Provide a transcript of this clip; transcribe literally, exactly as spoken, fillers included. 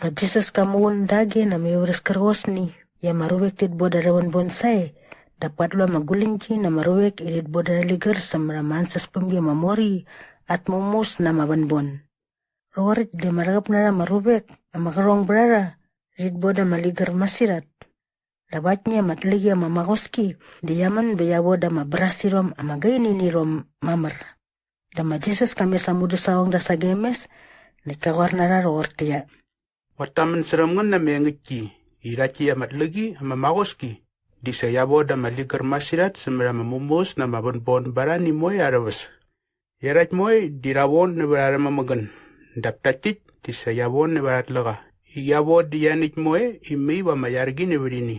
Ma Jisas ka muqun dage na ama ivärhäs kärqosni i ama ruvek tit boda arhä vänbon sae, dap kat lu ama guläñgi na ama ruvek i rhit boda arhä ligär sämät ama ansäspämgi ama mor qi at mumus na ama vänbon. Rhoqoräkt di ama rhäqäp na rha ama ruvek ama qärhong bät a rha rhit boda ama ligär masirhat. Dap aktni ama tläqi ama maqoski di qia män bä qia voda ama brasirhom ama gaini nä irhom mamär. Dä ma Jisas ka mes aa mudäsaqongda sagem mes näkt ka qoar na rha rhoqortäqyia, “Nguat tamän särhäm ngän na ama engäktki i rhakt täkt ama tläqi ama maqoski di sa qia voda ama ligär masirhat sämät ama mumus na ama vänbon ba arhani moe arhä väs. Iarhakt moe di rha von nävät arhä mämägän dap takt täkt di sa qia von nävät arhä tläqa i qia von dä ianiäkt moe i mai va ama iar qi nävät ini